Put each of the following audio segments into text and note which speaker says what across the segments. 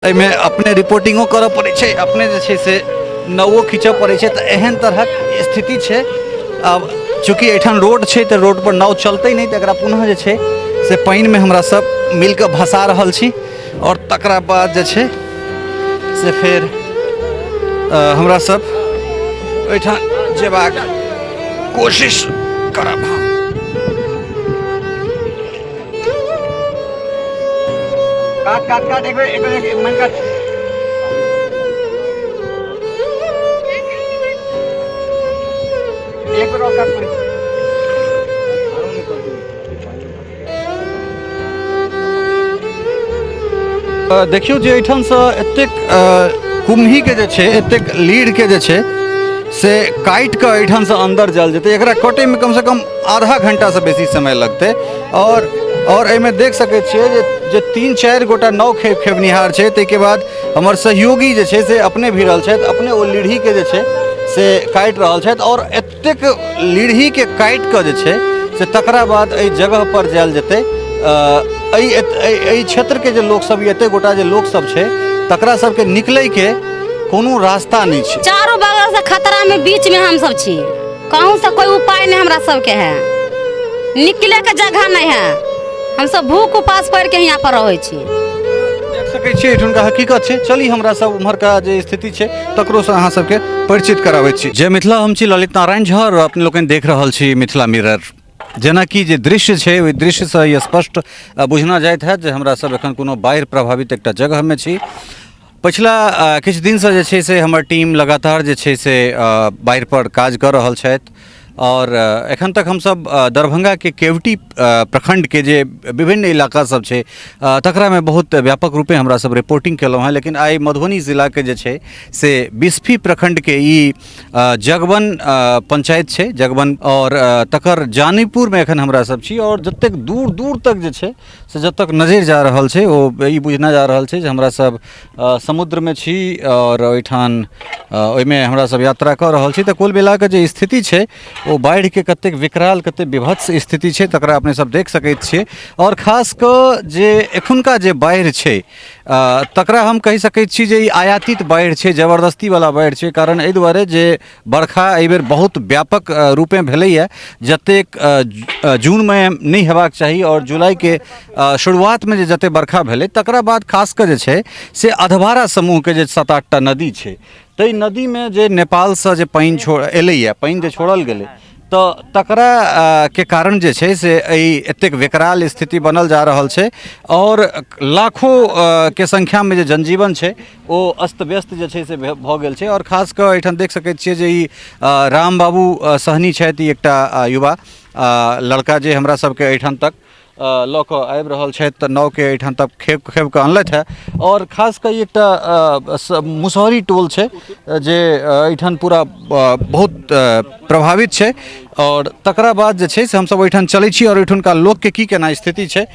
Speaker 1: एहिमे अपने रिपोर्टिंगो करऽ पड़ै छै, अपने जे छै से नावो खींचऽ पड़ै छै। तऽ एहन तरहक स्थिति छै। आब चूँकि एहिठाम रोड छै तऽ रोड पर नाव चलतै नहि, तऽ एकरा पुनः जे छै से पानिमे हमरा सब मिलकऽ भसा रहल छी आओर तकरा बाद जे छै से फेर हमरा सब ओहिठाम जेबाक कोशिश करब। हम काट काट काट, एक बेर एक बेर एक मन काट। एक बेर और काट पड़ी। देखियौ जे एहिठामसँ एतेक कुम्हीके जे छै, एतेक लीढ़के जे छै से काटि कऽ एहिठामसँ अन्दर जायल जेतै। एकरा कटैमे कमसँ कम आधा घंटासँ बेसी समय लगतै। आओर एहिमे देख सकै छियै जे 3-4 गोटा नाव खेबनिहार छै। ताहिके बाद हमर सहयोगी जे छै से अपने भिड़ल छथि, अपने ओ लीढ़ीके जे छै से काटि रहल छथि। आओर एतेक लीढ़ीके काटि कऽ जे छै से तकरा बाद एहि जगहपर जायल जेतै। एहि क्षेत्रके जे लोकसभ, एतेक गोटा जे लोकसभ छै, तकरा सबके निकलैके कोनो रास्ता नहि छै।
Speaker 2: चारू बगल से खतरा में बीच में हम सब छी, कहूँ से कोई उपाय नहीं हमरा सबके है, निकले के जगह नहीं है। हम सब भूख उपास पड़ के यहाँ पर रहे छी।
Speaker 1: देख सकै छियै एहिठुनका हकीकत छै। चली हमरा सब उम्हरका जे स्थिति छै तकरोसँ अहाँ सबके परिचित कराबै छी। जय मिथिला, हम छी ललित नारायण झा और अपने लोकनि देख रहल छी मिथिला मिरर। जेनाकि जे दृश्य छै ओहि दृश्यसँ ई स्पष्ट बुझना जाइत हैत जे हमरा सब एखन कोनो बाढ़ि प्रभावित एकटा जगहमे छी। पछिला किछु दिनसँ जे छै से हमर टीम लगातार जे छै से बाढ़ि पर काज कऽ रहल छथि आओर एखन तक हमसब दरभंगाके केवटी प्रखंडके जे विभिन्न इलाका सब छै तकरामे बहुत व्यापक रूपे हमरा सब रिपोर्टिंग केलहुँ हेँ। लेकिन आइ मधुबनी जिलाके जे छै से बिस्फी प्रखंडके ई जगवन पंचायत छै जगवन, आओर तकर जानीपुरमे एखन हमरा सब छी। आओर जतेक दूर दूर तक जे छै से जब तक नजरि जा रहल छै ओ ई बुझना जा रहल छै जे हमरा सब समुद्रमे छी आओर ओहिठाम ओहिमे हमरा सब यात्रा कऽ रहल छी। तऽ कुल मिलाकऽ जे स्थिति छै ओ बाढ़िके कतेक विकराल, कतेक विभत्स स्थिति छै तकरा अपने सब देख सकैत छियै। आओर खास कऽ जे एखुनका जे बाढ़ि छै तकरा हम कहि सकैत छी जे ई आयातित बाढ़ि छै, जबरदस्तीवला बाढ़ि छै। कारण एहि दुआरे जे बरखा एहिबेर बहुत व्यापक रूपेँ भेलैए, जतेक जूनमे नहि हेबाक चाही आओर जुलाइके शुरुआतमे जे जतेक बरखा भेलै तकरा बाद खास कऽ जे छै से अधवारा समूहके जे 7-8टा नदी छै ताहि नदीमे जे नेपालसँ जे पानि एलैए, पानि जे छोड़ल गेलै तऽ तकरा के कारण जे छै से एहि एतेक विकराल स्थिति बनल जा रहल छै आओर लाखों के संख्यामे जे जनजीवन छै ओ अस्त व्यस्त जे छै से भऽ गेल छै। आओर खास कऽ एहिठाम देख सकै छियै जे ई राम बाबू सहनी छथि, ई एकटा युवा लड़का जे हमरा सबके एहिठाम तक लऽ कऽ आबि रहल छथि, तऽ नावके एहिठाम तक खेप खेप कऽ अनलथि हेँ। आओर खास कऽ ई एकटा मुसहरी टोल छै जे एहिठाम पूरा बहुत प्रभावित छै। आओर तकरा बाद जे छै से हमसब ओहिठाम चलै छी आओर ओहिठुनका लोकके की केना स्थिति छै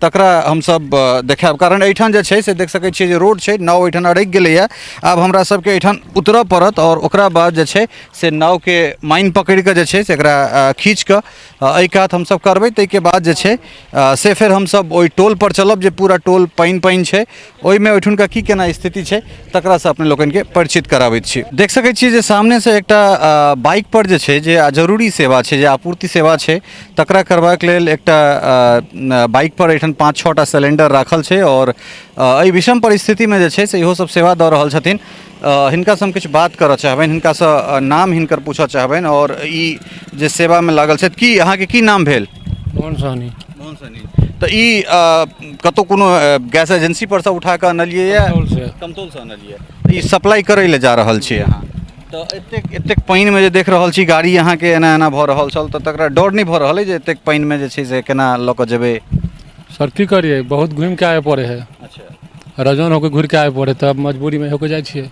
Speaker 1: तकरा हमसब देखायब। कारण एहिठाम जे छै से देख सकै छियै जे रोड छै, नाव एहिठाम अड़कि गेलैए। आब हमरा सबके एहिठाम उतरऽ पड़त आओर ओकरा बाद जे छै से नावके मानि पकड़ि कऽ जे छै से एकरा खींच कऽ एहि कात हमसब करबै। ताहिके बाद जे छै से फेर हमसब ओहि टोलपर चलब जे पूरा टोल पानि पानि छै, ओहिमे ओहिठुनका की केना स्थिति छै तकरासँ अपने लोकनिके परिचित कराबैत छी। देख सकै छियै जे सामनेसँ एकटा बाइकपर जे छै जे जरूरी सेवा छै, जे आपूर्ति सेवा छै तकरा करबाक लेल एकटा बाइकपर एहिठाम 5-6टा सिलेण्डर राखल छै आओर एहि विषम परिस्थितिमे जे छै से इहो सब सेवा दऽ रहल छथिन। हिनकासँ हम किछु बात करऽ चाहबनि, हिनकासँ नाम हिनकर पूछऽ चाहबनि आओर ई जे सेवामे लागल छथि, की अहाँके की नाम भेल?
Speaker 3: मोहन सहनी।
Speaker 1: मोहन सहनी। तऽ ई कतहु कोनो गैस एजेंसी परसँ उठा कऽ अनलियै?
Speaker 3: कमतौलसँ।
Speaker 1: कमतौलसँ अनलियै। ई सप्लाई करै लए जा रहल छी अहाँ। तऽ एतेक एतेक पानिमे जे देख रहल छी गाड़ी अहाँके एना एना भऽ रहल छल, तऽ तकरा डर नहि भऽ रहल अइ जे एतेक पानिमे जे छै से केना लऽ कऽ जेबै?
Speaker 3: सर की करियै, बहुत घुमिके आबय पड़ै हइ।
Speaker 1: अच्छा।
Speaker 3: रजौन होके घुरिके आबय पड़ै, तब मजबूरीमे होके जाइ छियै।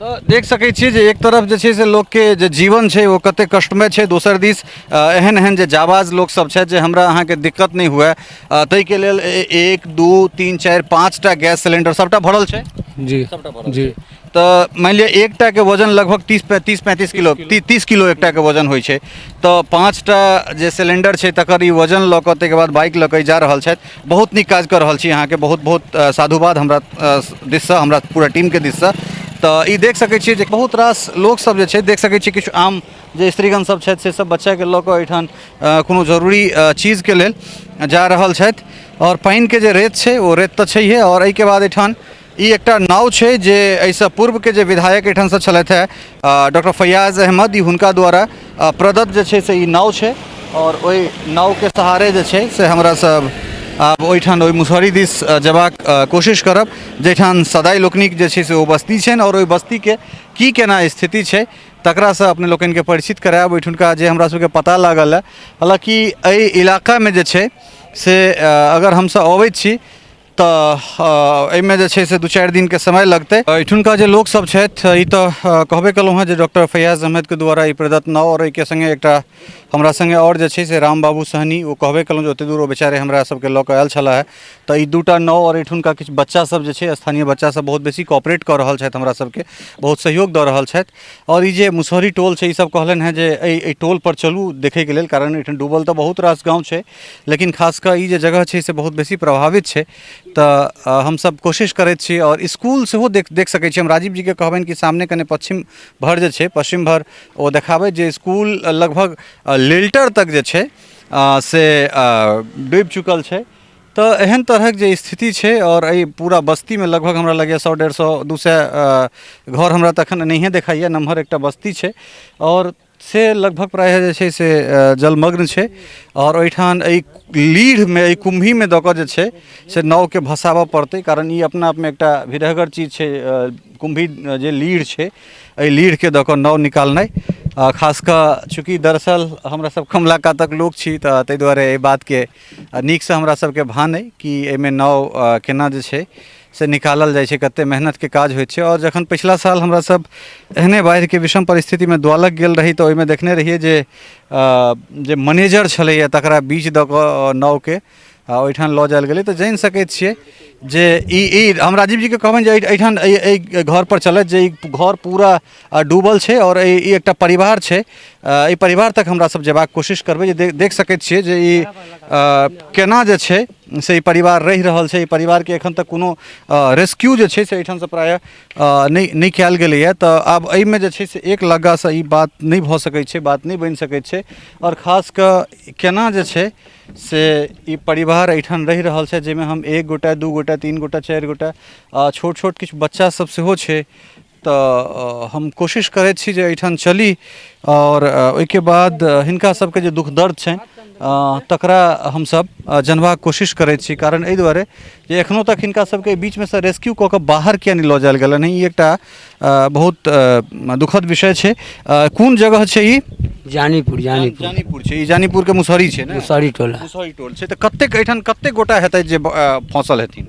Speaker 1: तऽ देख सकै छियै जे एक तरफ जे छै से लोकके जे जीवन छै ओ कतेक कष्टमय छै, दोसर दिस एहन एहन जे जाबाज लोकसभ छथि जे हमरा अहाँके दिक्कत नहि हुए ताहिके लेल 1 2 3 4 5टा गैस सिलेंडर सभटा भरल छै।
Speaker 3: जी। जी।
Speaker 1: तऽ मानि लिअ एकटाके वजन लगभग 30 35 किलो, 30 किलो एकटाके वजन होइ छै। तऽ पाँचटा जे सिलेंडर छै, तकर ई वजन लऽ कऽ, ताहिके बाद बाइक लऽ कऽ ई जा रहल छथि। बहुत नीक काज कऽ रहल छी। अहाँके बहुत बहुत साधुवाद हमरा दिससँ, हमरा पूरा टीमके दिससँ। तऽ ई देख सकै छियै जे बहुत रास लोकसभ जे छै, देख सकै छियै, किछु आम जे स्त्रीगण सब छथि, से सब बच्चाके लऽ कऽ एहिठाम कोनो जरूरी चीजके लेल जा रहल छथि। आओर पानिके जे रेत छै, ओ रेत तऽ छैहे। आओर एहिके बाद एहिठाम ई एकटा नाव छै, जे एहिसँ पूर्वके जे विधायक एहिठामसँ छलथि हेँ, डॉक्टर फैयाज अहमद, ई हुनका द्वारा प्रदत्त जे छै से ई नाव छै। आओर ओहि नावके सहारे जे छै से हमरा सब आब ओहिठाम ओहि मुसहरी दिस जेबाक कोशिश करब, जाहिठाम सदाइ लोकनिक जे छै से ओ बस्ती छनि। आओर ओहि बस्तीके की केना स्थिति छै, तकरासँ अपने लोकनिके परिचित करायब। ओहिठुनका जे हमरा सबके पता लागल हँ, हालाँकि एहि इलाकामे जे छै से अगर हमसब अबैत छी तऽ एहिमे जे छै से 2-4 दिनके समय लगतै। एहिठुनका जे लोकसब छथि, ई तऽ कहबे केलहुँ हेँ जे डॉक्टर फैयाज अहमदके द्वारा ई प्रदत्त नाव। आओर एहिके सङ्गे एकटा हमरा सङ्गे आओर जे छै से राम बाबू सहनी, ओ कहबे केलहुँ जे ओतेक दूर ओ बेचारे हमरा सबके लऽ कऽ आयल छलाह। तऽ ई दूटा नाव आओर एहिठुनका किछु बच्चासब जे छै, स्थानीय बच्चासब बहुत बेसी कोऑपरेट कऽ रहल छथि, हमरा सबके बहुत सहयोग दऽ रहल छथि। आओर ई जे मुसहरी टोल छै, ई सब कहलनि हेँ जे एहि एहि टोलपर चलू देखैके लेल, कारण एहिठाम डूबल तऽ बहुत रास गाँव छै, लेकिन खास कऽ ई जे जगह छै से बहुत बेसी प्रभावित छै। तऽ हमसब कोशिश करैत छी। आओर इसकुल सेहो देख देख सकै छी। हम राजीव जीके कहबनि कि सामने कने पश्चिम भर जे छै, पश्चिम भर ओ देखाबै जे इसकुल लगभग लिल्टर तक जे छै से डूबि चुकल छै। तऽ एहन तरहक जे स्थिति छै, आओर एहि पूरा बस्तीमे लगभग हमरा लगैए 100, 150, 200 घर हमरा तखन नहिए देखाइए। नमहर एकटा बस्ती छै आओर से लगभग प्रायः जे छै से जलमग्न छै। आओर ओहिठाम एहि लीढ़मे, एहि कुम्भीमे दऽ कऽ जे छै से नावके भसाबऽ पड़तै, कारण ई अपना आपमे एकटा भिरहगर चीज छै। कुम्भी जे लीढ़ छै, एहि लीढ़के दऽ कऽ नाव निकालनाइ, खास कऽ चूँकि दरअसल हमरा सब कमला कातक लोक छी, तऽ ताहि दुआरे एहि बातके नीकसँ हमरा सबके भान अइ कि एहिमे नाव केना जे छै से निकालल जाइ छै, कतेक मेहनतके काज होइ छै। आओर जखन पछिला साल हमरा सब एहने बाढ़िके विषम परिस्थितिमे द्वालक गेल रही, तऽ ओहिमे देखने रहियै जे जे मैनेजर छलैए, तकरा बीच दऽ कऽ नावके ओहिठाम लऽ जायल गेलै। तऽ जानि सकैत छियै जे ई ई हम राजीव जीके कहबनि जे एहिठाम एहि एहि घरपर चलथि, जे ई घर पूरा डूबल छै। आओर ई एकटा परिवार छै। एहि परिवार तक हमरा सब जेबाक कोशिश करबै, जे देख सकैत छियै जे ई केना जे छै से ई परिवार रहि रहल छै। ई परिवारके एखन तक कोनो रेस्क्यू जे छै से एहिठामसँ प्रायः नहि नहि कयल गेलैए। तऽ आब एहिमे जे छै से एक लग्गासँ ई बात नहि भऽ सकै छै, बात नहि बनि सकै छै। आओर खास कऽ केना जे छै से ई परिवार एहिठाम रहि रहल छै, जाहिमे हम एक गोटा, दू गोटा, तीन गोटा, चारि गोटा, छोट छोट किछु बच्चा सब सेहो छै। तऽ हम कोशिश करैत छी जे एहिठाम चली आओर ओहिके बाद हिनका सबके जे दुःख दर्द छनि, तकरा हमसब जनबाक कोशिश करैत छी। कारण एहि दुआरे जे एखनो तक हिनका सबके बीचमे सँ रेस्क्यू कऽ कऽ बाहर किया नहि लऽ जायल गेलनि? ई एकटा बहुत दुखद विषय छै। कोन जगह छै ई?
Speaker 4: जानीपुर, जानीपुर।
Speaker 1: जानीपुर छै। ई जानीपुरके मुसहरी छै ने?
Speaker 4: मुसहरी टोला।
Speaker 1: मुसहरी टोल छै। तऽ कतेक एहिठाम कतेक गोटा हेतै जे फँसल हेथिन?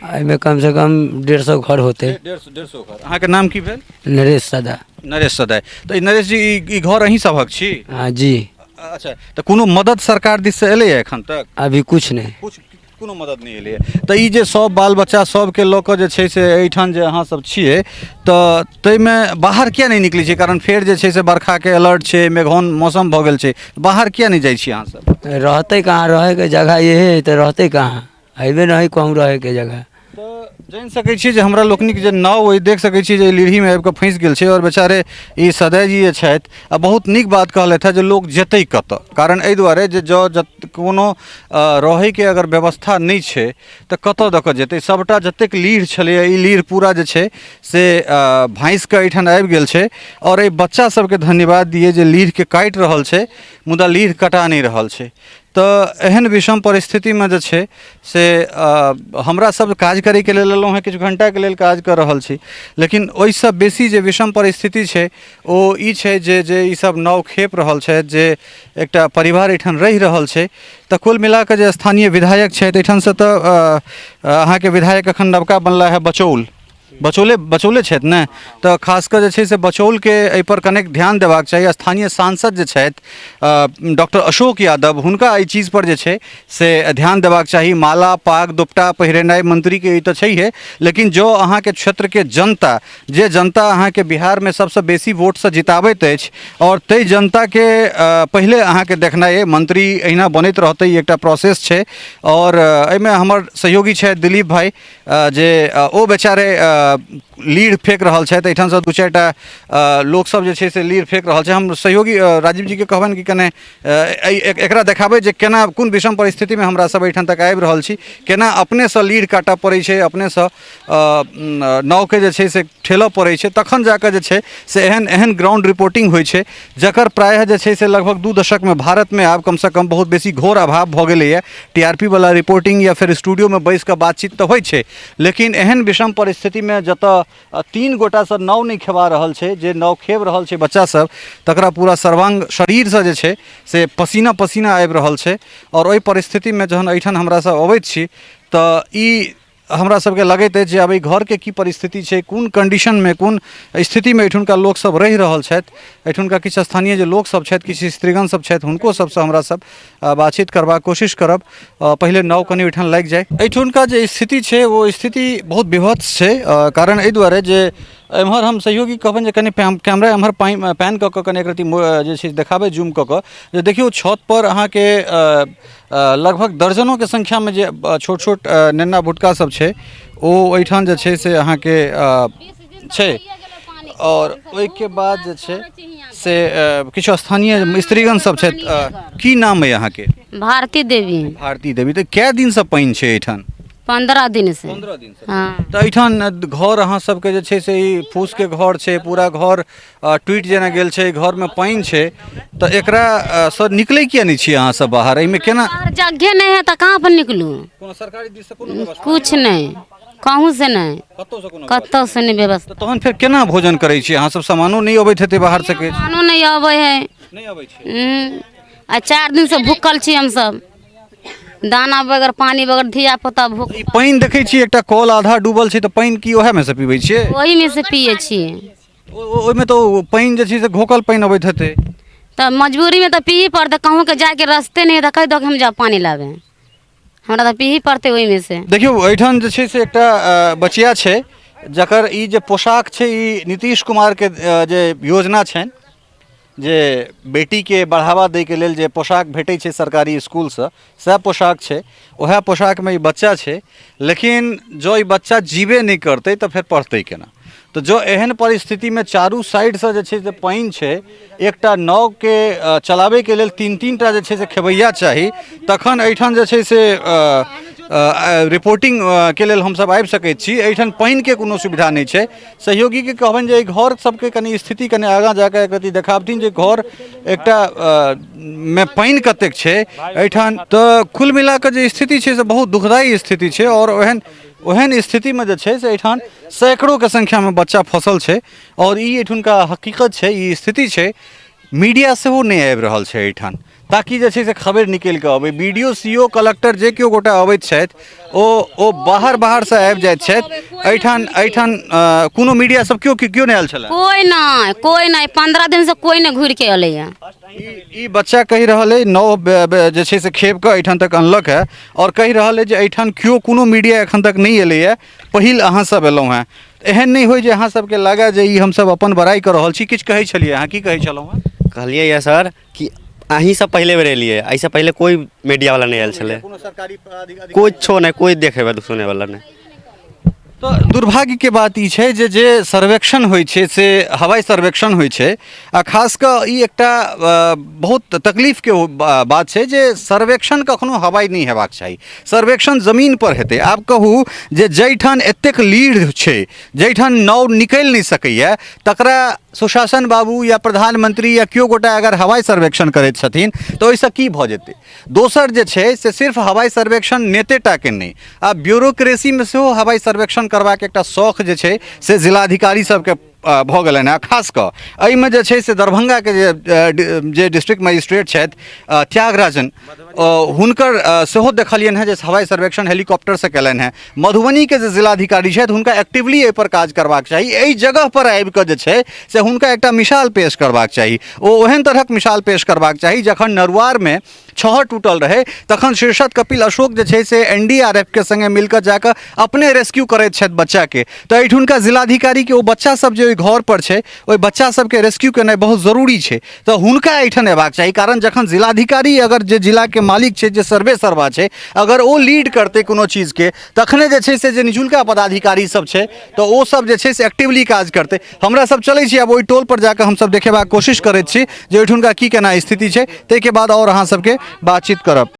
Speaker 4: एहिमे कम से कम 150 घर होते।
Speaker 1: 150 घर। अहाँके नाम की भेल?
Speaker 4: नरेश सदा।
Speaker 1: नरेश सदाय। तऽ ई नरेश जी, ई ई घर अहीं सभक छी?
Speaker 4: हाँ जी।
Speaker 1: अच्छा, तऽ कोनो मदद सरकार दिससँ एलैए एखन तक?
Speaker 4: अभी कुछ नहीं।
Speaker 1: कुछ कोनो मदद नहि एलैए। तऽ ई जे सब बाल बच्चा सबके लऽ कऽ जे छै से एहिठाम जे अहाँ सब छियै, तऽ ताहिमे बाहर किया नहि निकलै छियै? कारण फेर जे छै से बरखाके अलर्ट छै, मेघौन मौसम भऽ गेल छै, बाहर किया नहि जाइ छियै अहाँ सब?
Speaker 4: रहते कहाँ? रहैके जगह इहे है, तऽ रहते कहाँ? हेबे नहि कहूँ रहैके जगह।
Speaker 1: तऽ जानि सकै छी जे हमरा लोकनिक जे नाव अइ, देख सकै छी जे लीढ़ीमे आबि कऽ फँसि गेल छै। आओर बेचारे ई सदय जी जे छथि, आ बहुत नीक बात कहलथि हेँ जे लोक जेतै कतऽ? कारण एहि दुआरे जे जँ जत कोनो रहैके अगर व्यवस्था नहि छै, तऽ कतऽ दऽ कऽ जेतै? सभटा जतेक लीढ़ छलैए, ई लीढ़ पूरा जे छै से भाँसि कऽ एहिठाम आबि गेल छै। आओर एहि बच्चा सभके धन्यवाद दियै जे लीढ़के काटि रहल छै, मुदा लीढ़ कटा नहि रहल छै। तऽ एहन विषम परिस्थितिमे जे छै से हमरा सब काज करैके लेल एलहुँ हेँ, किछु घण्टाके लेल काज कऽ रहल छी, लेकिन ओहिसँ बेसी जे विषम परिस्थिति छै, ओ ई छै जे जे ईसब नाव खेप रहल छथि, जे एकटा परिवार एहिठाम रहि रहल छै। तऽ कुल मिलाकऽ जे स्थानीय विधायक छथि एहिठामसँ, तऽ अहाँके विधायक एखन नवका बनला हेँ बचौल। बचौले बचौले छथि ने। तऽ खास कऽ जे छै से बचौलके एहिपर कनेक ध्यान देबाक चाही। स्थानीय सांसद जे छथि डॉक्टर अशोक यादव, हुनका एहि चीजपर जे छै से ध्यान देबाक चाही। माला पाग दोपटा पहिरेनाइ मंत्रीके ई तऽ छैहे, लेकिन जँ अहाँके क्षेत्रके जनता, जे जनता अहाँके बिहारमे सबसँ बेसी वोटसँ जिताबैत अछि, आओर ताहि जनताके पहिले अहाँके देखनाइ अइ। मंत्री एहिना बनैत रहतै, ई एकटा प्रोसेस छै। आओर एहिमे हमर सहयोगी छथि दिलीप भाई, जे ओ बेचारे लीड फेंक रहल छथि। एहिठामसँ दू चारिटा लोकसभ जे छै से लीड फेंक रहल छै। हम सहयोगी राजीव जीके कहबनि कि कने एकरा देखाबै जे केना कोन विषम परिस्थितिमे हमरा सब एहिठाम तक आबि रहल छी, केना अपनेसँ लीड काटऽ पड़ै छै, अपनेसँ नावके जे छै से ठेलऽ पड़ै छै, तखन जाकऽ जे छै से एहन एहन ग्राउंड रिपोर्टिंग होइ छै, जकर प्रायः जे छै से लगभग 2 दशकमे भारतमे आब कमसँ कम बहुत बेसी घोर अभाव भऽ गेलैए। टी आर पी वला रिपोर्टिंग या फेर स्टूडियोमे बैस कऽ बातचीत तऽ होइ छै, लेकिन एहन विषम परिस्थितिमे जतऽ 3 गोटासँ नाव नहि खेबा रहल छै, जे नाव खेब रहल छै बच्चा सब, तकरा पूरा सर्वांग शरीरसँ जे छै से पसीना पसीना आबि रहल छै। आओर ओहि परिस्थितिमे जहन एहिठाम हमरा सब अबैत छी तऽ ई हमरा सबके लगैत अछि जे आब एहि घरके की परिस्थिति छै, कोन कंडीशनमे, कोन स्थितिमे एहिठुनका लोकसब रहि रहल छथि। एहिठुनका किछु स्थानीय जे लोकसब छथि, किछु स्त्रीगण सब छथि, हुनको सबसँ हमरा सब बातचीत करबाक कोशिश करब। पहिले नाव कनि ओहिठाम लागि जाय। एहिठुनका जे स्थिति छै ओ स्थिति बहुत विभत्स छै। कारण एहि दुआरे जे एम्हर हम सहयोगी कहबनि जे कनि कैमरा एम्हर पैन कऽ कऽ कनि एक रत्ती जे छै देखाबै जूम कऽ कऽ, जे देखियौ छतपर अहाँके लगभग दर्जनोके संख्यामे जे छोट छोट नेन्ना भुटका सब छै ओ ओहिठाम जे छै से अहाँके छै। आओर ओहिके बाद जे छै से किछु स्थानीय स्त्रीगण सब छथि। की नाम अइ अहाँके?
Speaker 2: भारती देवी।
Speaker 1: भारती देवी। तऽ कए दिनसँ पानि छै एहिठाम?
Speaker 2: 15 दिन से।
Speaker 1: 15 दिन से।
Speaker 2: हाँ।
Speaker 1: तऽ एहिठाम घर अहाँ सबके जे छै से ई फूसके घर छै, पूरा घर टूटि जेना गेल छै, घरमे पानि छै, तऽ एकरा सर निकलै किया नहि छियै अहाँ सब बाहर? एहिमे केना?
Speaker 2: बाहर जगहे नहि है तऽ कहाँ पर निकलू?
Speaker 1: कोनो सरकारी दिस से कोनो व्यवस्था?
Speaker 2: कुछ नहि, कहूँ से नहि,
Speaker 1: कतौ से कोनो,
Speaker 2: कतौ से नहि व्यवस्था।
Speaker 1: तऽ तहन फेर केना भोजन करै छी अहाँ सब? सामानो नहि अबैत हेतै बाहर से किछु?
Speaker 2: सामानो नहि अबै है।
Speaker 1: नहि अबै छै।
Speaker 2: आ 4 दिन से भूखल छी हमसब, दाना बगैर पानी बगैर, धिया पुता भूख।
Speaker 1: ई पानि देखै छी एकटा कल आधा डूबल छै, तऽ पानि की ओएहमे से पीबै छियै?
Speaker 2: ओहीमे से पियै छियै।
Speaker 1: ओहिमे तऽ पानि जे छै से घोकल पानि अबैत हेतै।
Speaker 2: तऽ मजबूरीमे तऽ पीही पड़तै, कहूँके जाइके रस्ते नहि है तऽ कहि दऽ हम जाउ पानि लाबे, हमरा तऽ पीही पड़तै ओहिमे से।
Speaker 1: देखियौ एहिठाम जे छै से एकटा बचिया छै जकर ई जे पोशाक छै ई नीतीश कुमारके जे योजना छनि जे बेटीके बढ़ावा दैके लेल जे पोशाक भेटै छै सरकारी इसकुलसँ, सएह पोशाक छै, उएह पोशाकमे ई बच्चा छै। लेकिन जँ ई बच्चा जीबे नहि करतै तऽ फेर पढ़तै केना? तऽ जँ एहन परिस्थितिमे चारू साइडसँ जे छै से पानि छै, एकटा नावके चलाबैके लेल 3-3 टा जे छै से खेबैया चाही, तखन एहिठाम जे छै से रिपोर्टिंग के लेल हमसब आबि सकैत छी। एहिठाम पानिके कोनो सुविधा नहि छै। सहयोगीके कहबनि जे एहि घर सबके कनि स्थिति कनि आगाँ जाकऽ एक रत्ती देखाबथिन जे घर एकटा मे पानि कतेक छै एहिठाम। तऽ कुल मिलाकऽ जे स्थिति छै से बहुत दुखदायी स्थिति छै। आओर ओहन ओहन स्थितिमे जे छै से एहिठाम सैकड़ोके संख्यामे बच्चा फँसल छै। आओर ई एहिठुनका हकीकत छै, ई स्थिति छै। मीडिया सेहो नहि आबि रहल छै एहिठाम ताकि जे छै से खबरि निकलि कऽ अबै। B D O, C O, collector जे केओ गोटा अबैत छथि ओ बाहर बाहरसँ आबि जाइत छथि। एहिठाम एहिठाम कोनो मीडिया सब केओ केओ नहि आयल छलै?
Speaker 2: कोइ नहि, कोइ नहि, 15 दिनसँ कोइ नहि घुरिके एलैए।
Speaker 1: ई बच्चा कहि रहल अइ नाव जे छै से खेप कऽ एहिठाम तक अनलक हँ, आओर कहि रहल अइ जे एहिठाम केओ कोनो मीडिया एखन तक नहि एलैए, पहिल अहाँ सब एलहुँ हँ। एहन नहि होइ जे अहाँ सबके लागए जे ई हमसब अपन बड़ाइ कऽ रहल छी। किछु कहै छलियै अहाँ, की कहै छलहुँ हँ?
Speaker 5: कहलियै यऽ सर कि अहीं सब पहिले बेर एलियै, एहिसँ पहिले कोइ मीडियावला नहि आयल छलै,
Speaker 1: कोनो सरकारी अधिकारी
Speaker 5: कुछो नहि, कोइ देखै सुनैवला नहि।
Speaker 1: तऽ दुर्भाग्यके बात ई छै जे जे सर्वेक्षण होइ छै से हवाइ सर्वेक्षण होइ छै, आ खास कऽ ई एकटा बहुत तकलीफके बात छै जे सर्वेक्षण कखनो हवाइ नहि हेबाक चाही, सर्वेक्षण जमीनपर हेतै। आब कहू जे जाहिठाम एतेक लीढ़ छै, जाहिठाम नाव निकलि नहि सकैए, तकरा सुशासन बाबू या प्रधानमंत्री या केओ गोटा अगर हवाइ सर्वेक्षण करैत छथिन तऽ ओहिसँ की भऽ जेतै? दोसर जे छै से सिर्फ हवाइ सर्वेक्षण नेतेटाके नहि, आब ब्यूरोक्रेसीमे सेहो हवाइ सर्वेक्षण करबाक एकटा शौख जे छै से जिलाधिकारी सबके भऽ गेलनि हेँ। खास कऽ एहिमे जे छै से दरभंगाके जे जे डिस्ट्रिक्ट मजिस्ट्रेट छथि त्यागराजन, हुनकर सेहो देखलियनि हेँ जे हवाई सर्वेक्षण हेलीकॉप्टरसँ कयलनि हेँ। मधुबनीके जे जिलाधिकारी छथि हुनका एक्टिवली एहिपर काज करबाक चाही। एहि जगहपर आबि कऽ जे छै से हुनका एकटा मिसाल पेश करबाक चाही। ओ ओहन तरहक मिसाल पेश करबाक चाही, जखन नरुआरमे छहर टूटल रहै तखन शीर्षद कपिल अशोक जे छै से एन डी आर एफ के सङ्गे मिलकऽ जाकऽ अपने रेस्क्यू करैत छथि बच्चाके। तऽ एहिठुनका जिलाधिकारीके ओ बच्चा सब जे ओहि घरपर छै ओहि बच्चा सबके रेस्क्यू केनाइ बहुत जरूरी छै, तऽ हुनका एहिठाम अयबाक चाही। कारण जखन जिलाधिकारी अगर जे जिलाके मालिक छै, जे सर्वे सर्वा छै, अगर ओ लीड करतै कोनो चीजके तखने जे छै से जे निचुलका पदाधिकारी सब छै तऽ ओ सब जे छै से एक्टिवली काज करतै। हमरा सब चलै छी आब ओहि टोल पर जाकऽ हमसब देखेबाक कोशिश करैत छी जे ओहिठुनका की केना स्थिति छै, ताहिके बाद आओर अहाँ सबके बातचीत करब।